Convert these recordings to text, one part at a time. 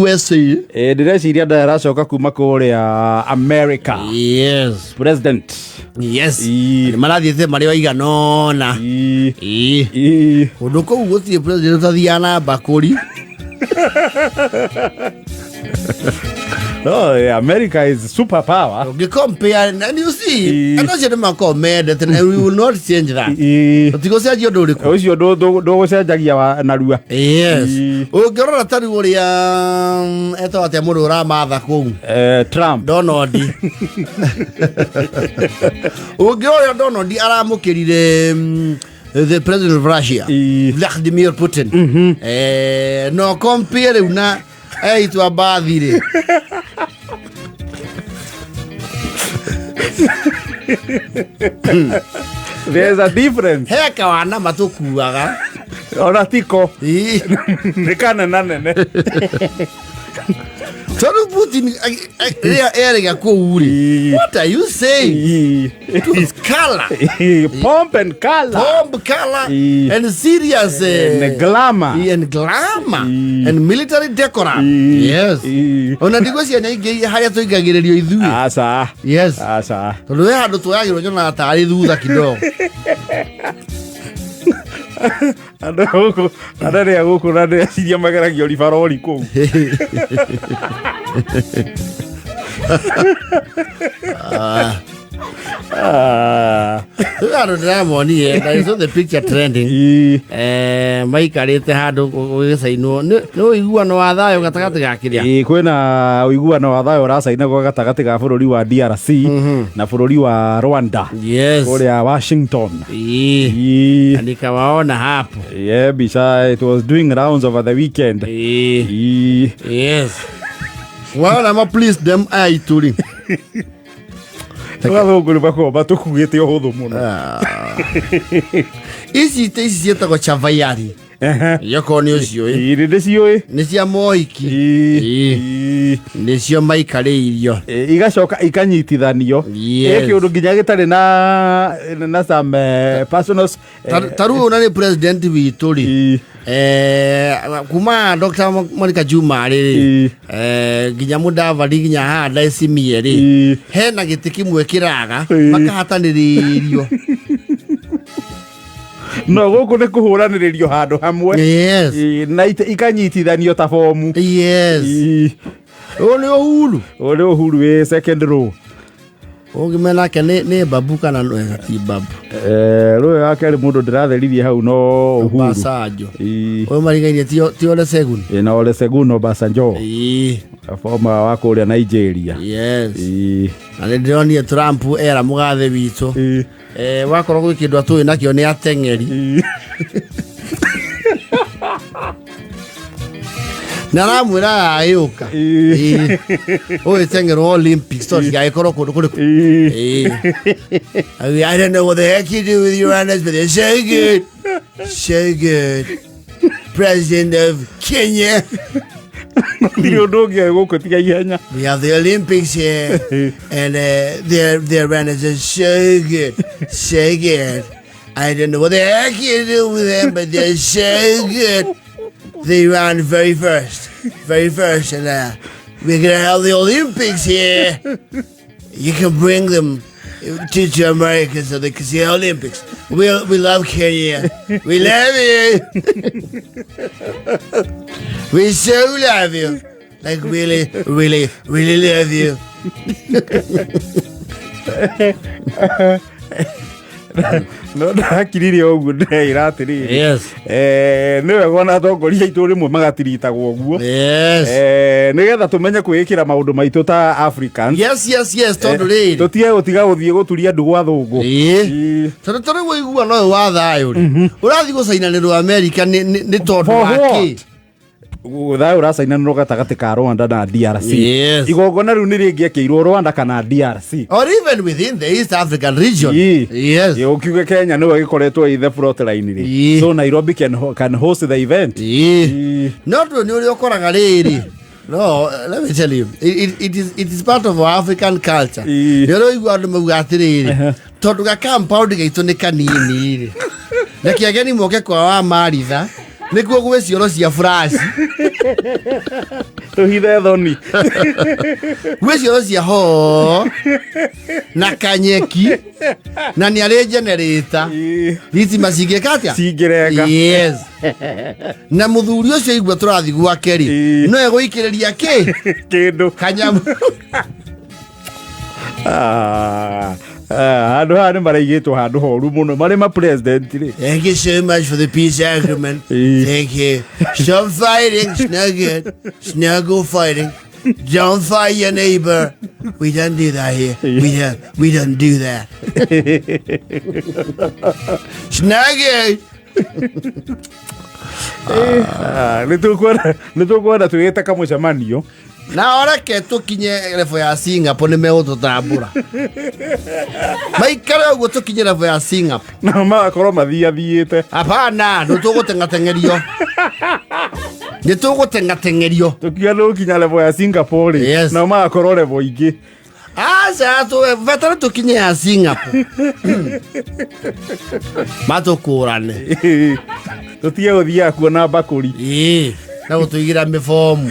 USA. Ĩ, ndĩreciria ndaracoka kuma kũrĩa America. Yes. President. Yes. Ii. Nĩ marathiĩte marĩ aigana ũna. Ii. Ii. Ii. Kũndũ kũu gũtirĩ president ũtathiaga na mbakũri. No, eh, America is super power. Ũngĩ compare and you see Ii. andũ acio nĩ makoragwo mendete and we will not change that. Ii. Tũtigũcenjia ũndũ ũrĩkũ. Ũcio ndũgũcenjagia narua. Yes. Ii. Ũngĩrora ta rĩu ũrĩa etagwo atĩa mũndũ ũramatha kũu. Eh, Trump. Donald. Ũngĩrora Donald aramũkĩrire the president of Russia. Ii. Vladimir Putin. Eh, no compare rĩu na eitwa mbathi rĩ. There's a difference. He kawana matũkuaga. Ona tiko. Ii. Nĩ kanena nene. Tondũ Putin rĩrĩa erĩga kũu rĩ. Ii. What are you saying? Ii. It was color. Ii. Pomp and color. Bomb color Ii. and serious And glamour. and glamour Ii. and military decorum. Ii. Yes. Ii. Ona ndigwĩciria nĩ aingĩ harĩa tũingagĩrĩrio ithuĩ. Aca. Yes. Aca. Tondũ we handũ tuoyagĩrwo nyonaga tarĩ thutha kidogo. Andũ gũkũ, andũ arĩa gũkũ na ndĩreciria mageragio ribarori kũu. Ah. Rĩu handũ ndĩramonire and I saw the picture trending. Ii. Eh, maikarĩte handũ gũgĩcainwo nĩ nĩ ũiguano wa thayũ gatagatĩ ga kĩrĩa Ĩĩ, kwĩna ũiguano wa thayũ ũracainagwo gatagatĩ ga bũrũri wa DRC na bũrũri wa Rwanda yes kũrĩa Washington. Ĩĩ. Ĩĩ. Na nikawaona hapo Yeah, mbica it was doing rounds over the weekend. Ĩĩ. Ĩĩ. Yes. Waona ma please them aitũ rĩ. Athũngũ nĩ makoragwo matũkuĩte ũhũthũ mũno. Ici ite ici ciĩtagwo chavayari. Yokorwo nĩ ũciũĩ. Ĩĩ, nĩ ndĩciũĩ. Nĩ cia mohiki. Ĩĩ. Ĩĩ. Ĩĩ. Nĩcio maikarĩirio. Ĩ, igacoka ikanyitithanio. Yes. Ĩ kĩũndũ nginya gĩtarĩ na some personal Ta rĩu ona nĩ president witũ rĩ. Ĩĩ. Eh, kuma Dr. Monica Juma rĩ Ĩĩ. eh, nginya Mudavadi nginya haha Ndayishimiye rĩ Ĩĩ. hena gĩtĩ kĩmwe kĩraga Ĩĩ. makahatanĩrĩrio No gũkũ nĩ kũhũranĩrĩrio handũ hamwe. yes Ĩĩ, na ikanyitithanio ta bomu. yes Ĩĩ. Ũyũ nĩ Uhuru Ũyũ nĩ Uhuru wĩ second row. Ũngĩmenya nake nĩ babu kana no ti babu. Eh, rũĩ wa kerĩ mũndũ ndĩratheririe hau no Uhuru. Obasanjo. Ĩĩ. Ũyũ marigainie ti Olusegun. Ĩĩ, na Olusegun Obasanjo. Ĩĩ. Former wa kũrĩa Nigeria. Yes. Ĩĩ. Na nĩ ndĩronire Trump era mũgathe witũ. Ĩĩ. Eh, wakorwo gwĩ kĩndũ atũĩ nakĩo nĩ ateng'eri. Ĩĩ. Na aramwĩra agagĩũka. Ĩĩ. Ĩĩ. Ũyũ teng'erwo Olympics tondũ cigagĩkorwo kũndũ kũrĩkũ. Ĩĩ. Ĩĩ. I mean, I don't know what the heck you do with your runners, but they're so good. So good. President of Kenya. Gũtirĩ ũndũ ũngĩ oĩ gũkũ tiga ihenya. We have the Olympics here, and their runners are so good. So good. I don't know what the heck you do with them, but they're so good. They run very first. Very first. And we're going to have the Olympics here. You can bring them to America so they can see the Olympics. We love Kenya. We love you. We so love you. Like really, really, really love you. No ndakiririe ũguo ndĩreĩra atĩrĩrĩ. Yes. Eh, nĩ wega ona atongoria aitũ rĩmwe magatiritagwo ũguo. Yes. Eh, nĩgetha tũmenye kwĩĩkĩra maũndũ maitũ ta Africans. Yes, yes, yes, tondũ rĩrĩ. Tũtige gũtiga gũthiĩ gũturia ndu gwa thũngũ. Ĩĩ. Ĩĩ. Tondũ tondũ ũiguano ũyũ wa thayũ rĩ, ũrathiĩ gũcainanĩrwo America nĩ tondũ For wa kĩ? what? Thayũ ũracainanĩrwo gatagatĩ ka Rwanda na DRC. Yes. Igongona rĩu nĩ rĩngĩekĩirwo Rwanda kana DRC. Or even within the East African region. Ĩĩ. Yes. Ĩĩ, ũkiuge Kenya nĩwe gĩkoretwo ĩ the front line rĩ. Ĩĩ. So Nairobi can host the event. Ĩĩ. Ĩĩ. No ndũ nĩ ũrĩa ũkoraga rĩrĩ. No, let me tell you, it is part of our African culture. Ĩĩ. Nĩ ũrĩa ũigua andũ mauga atĩrĩrĩ, tondũ ga compound gaitũ nĩ kanini rĩ. Reke ageni moke kwa wa Maritha. Nĩkuo gwĩ cioro cia furaci. Tũhithe thoni. Gwĩ cioro cia hoo na kanyeki na nĩ arĩ generator. Thitima cingĩka atĩa? Cingĩrenga. Yes. Na mũthuri ũcio igua tũrathiĩ gwake rĩ, no egũikĩrĩria kĩ? Kĩndũ. Kanyamu. Ah, ah, handũ haha nĩ maraigĩtwo handũ horu mũno marĩ ma president rĩ. Thank you so much for the peace agreement. Thank you. Stop fighting. It's no good. It's no good fighting. Don't fight your neighbor. We don't do that here. We don't do that. It's no good. Ah, nĩ tũkuona twĩgĩte kamũcemanio. Na oreke tũkinye level ya Singapore nĩ megũtũtambũra. Maikare ũguo tũkinye level ya Singapore. Nao magakorwo mathiathiĩte. Hapana, nĩ tũgũteng'ateng'erio. Nĩ tũgũteng'ateng'erio. Tũkiuga nĩ gũkinya level ya Singapore rĩ, nao magakorwo level ingĩ. Aca, betara tũkinye ya Singapore. Matũkũrane. Tũtige gũthiaga kuona mbakũri. Ĩĩ, na gũtũigĩra mĩbomu.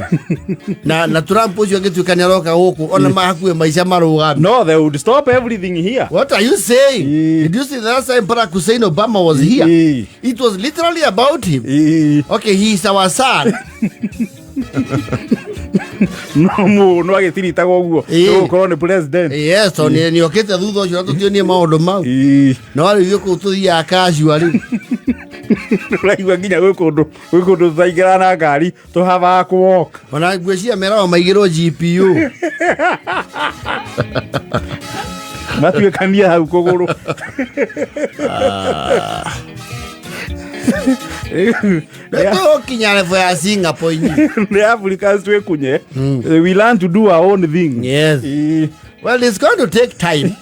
Na Trump ũcio angĩtuĩka nĩ aroka gũkũ ona hakuhĩ maica marũgame. No, they would stop everything here. What are you saying? Did you see the last time Barack Hussein Obama was here? It was literally about him. Okay, he is our son. No mũno agĩtiritagwo ũguo. Gũkorwo nĩ president. Yes, tondũ nĩ okĩte thutha ũcio na tũtionie maũndũ mau. No rĩu ithuĩ kũu tũthiaga casual rĩu. Ũraigua nginya gwĩ kũndũ tũtaingĩra na ngari tũhavaga kũ walk. Ona ngwĩciria meragwo maigĩrwo GPU. Matuĩkanie hau kũgũrũ. Tũgũkinya level ya Singapore inyuĩ. The Africans twĩkunye. We learn to do our own thing. Yes. Well, it's going to take time.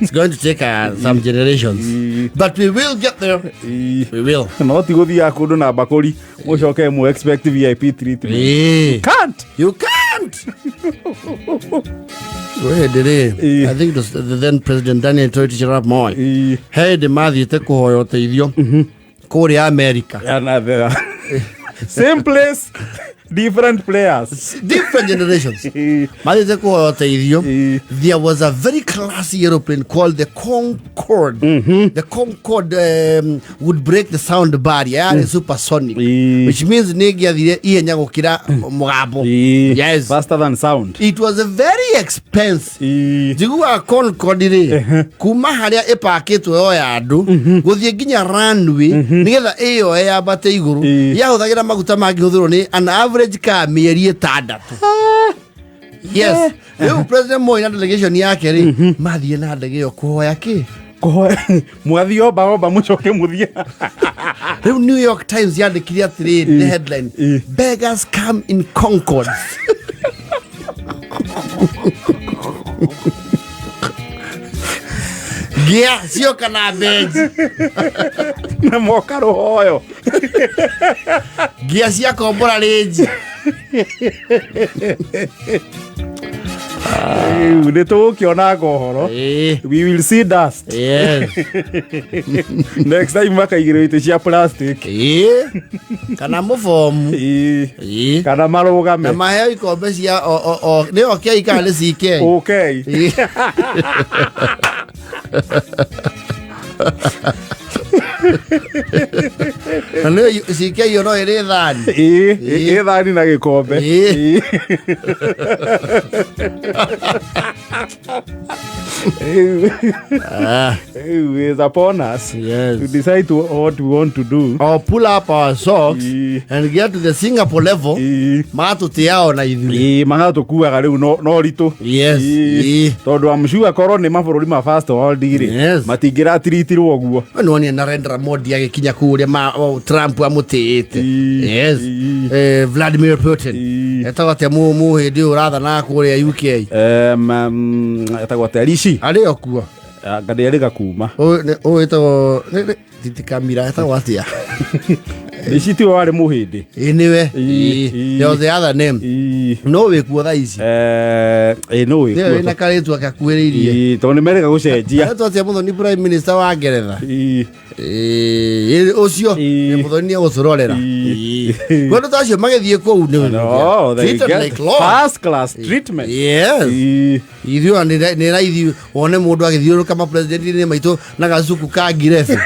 It's going to take some generations. But we will get there. We will. No ti gũthiaga kũndũ na mbakũri mũcoke mu expect VIP treatment. Can't. You can't. Wĩ hĩndĩ rĩ, I think it was the then President Daniel Toroitich arap Moi. He hĩndĩ mathiĩte kũhoya ũteithio kũrĩa America. Another. Same place, different players. Different generations. Mathiĩte kũhoya ũteithio. There was a very classy aeroplane called the Concorde. The Concorde would break the sound barrier. Yarĩ supersonic. Which means nĩ ĩngĩathire ihenya gũkĩra mũgambo. Yes. Faster than sound. It was very expensive. Njiguaga Concorde rĩ, kuma harĩa ĩpakĩtwo yoya andũ gũthiĩ nginya runway nĩgetha ĩyoe yambate igũrũ, yahũthagĩra maguta mangĩhũthĩrwo nĩ an average car mĩeri 6. Yes, rĩu President Moi na delegation yake rĩ, mathiĩ na ndege ĩyo kũhoya kĩ? Kũhoya mwathiĩ omba omba mũcoke mũthiĩ. Rĩu New York Times yandĩkire atĩrĩrĩ, the headline, "Beggars come in Concords." Ngĩa cioka na mbenji. Na moka rũhoyo. Ngĩa cia kombora rĩnji. Rĩu nĩ tũgũkĩona ũhoro. We will see dust. Next time makaigĩrwo itĩ cia plastic. Kana mũbomu. Kana marũgame. Na maheo ikombe cia o nĩ okei kana nĩ CK. Okay. Na nĩ CK ĩyo no ĩrĩ thani. Ĩ thani na gĩkombe. Rĩu is upon us to decide what we want to do. Or pull up our socks and get to the Singapore level. Matũtĩao na ithuĩ. Ĩĩ, magatũkuaga rĩu no ritũ. Tondũ I'm sure korwo nĩ mabũrũri ma first world rĩ, matingĩratiritirwo ũguo. We nĩwonire Narendra Modi agĩkinya kũu ũrĩa Trump amũtĩĩte. Yes. Vladimir Putin. Etagwo atĩa mũhĩndĩ ũyũ ũrathanaga kũrĩa UK? Etagwo atĩa, Rishi? Arĩ o kuo. Anga nĩ arĩ gakuma. Ũyũ wĩtagwo Titi Kamira etagwo atĩa? Ici tiwe warĩ mũhĩndĩ. Ĩ nĩwe. Ĩ, Ĩ, ĩ. there was the other name. Ĩ. No wĩkuo thaa ici. Ĩ no Nĩwe wĩkuo. wĩna karĩtwa gakuhĩrĩirie. Ĩ, tondũ nĩ merĩga gũcenjia. Aretwo atĩa Mũthoni prime minister wa Ngeretha? Ĩ. Ĩ, ũcio Ĩ. nĩ Mũthoni nĩ egũtũrorera. Ĩ. Ĩ. Andũ ta acio magĩthiĩ kũu nĩ No, they treated get like lords. first class treatment. Yes. Ĩ. Ithuĩ ona nĩ raithi wone mũndũ agĩthiũrũrũka mapresidenti-inĩ maitũ na gacuku ka ngirebi.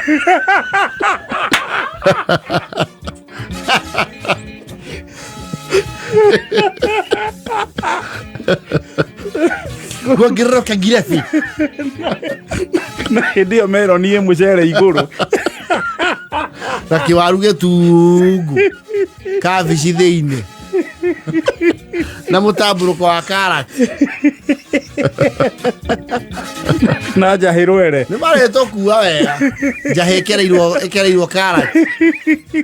Kuongererwo ngirebi. Na hĩndĩ ĩyo meroni ĩ mũcere igũrũ. Na kĩwaru gĩtungu kabici thĩinĩ na mũtambũrũko wa karati. Na njahĩ rwere. Nĩ maretwo kuua wega. Njahĩ ĩkereirwo karati.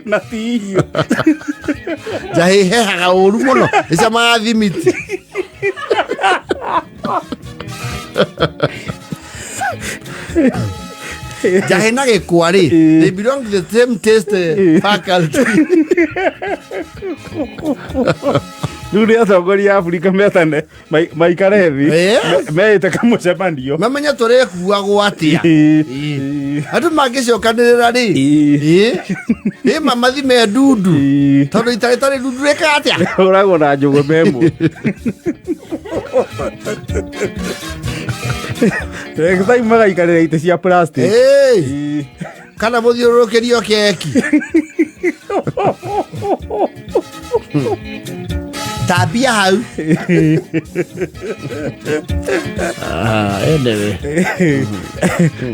Na ti irio. Njahĩ hehaga ũru mũno ĩcamaga thimiti. Njahĩ na gĩkwa rĩ, they belong to the same taste faculty. Rĩu nĩ atongoria a Afrika metane maikare thĩ. Yes. Meĩte kamũcemanio. Mamenye tũrĩkuagwo atĩa. Ĩ. Andũ mangĩcokanĩrĩra rĩ, Ĩ. ĩ mamathime ndundu. Ĩ. Tondũ itarĩ tarĩ ndundu rĩkaga atĩa? Ũragwo na njũgũma ĩmwe. Next time magaikarĩra itĩ cia plastic. Ĩ. Ĩ. Kana mũthiũrũrũkĩrio keki. Tambia hau. Anyway.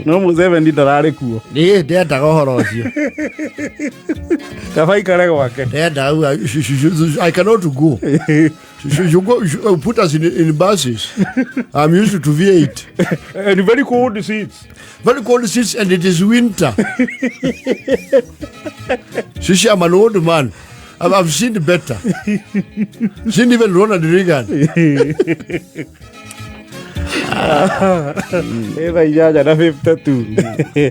No Museveni ndararĩ kuo. Niĩ ndendaga ũhoro ũcio. Kaba aikare gwake. Ndendaga uga, I cannot go. You go, you put us in buses. I'm used to V8. And very cold seats. Very cold seats and it is winter. Shishi, I'm an old man. I've seen better. Seen even Ronald Reagan. Ĩthaa 8:52.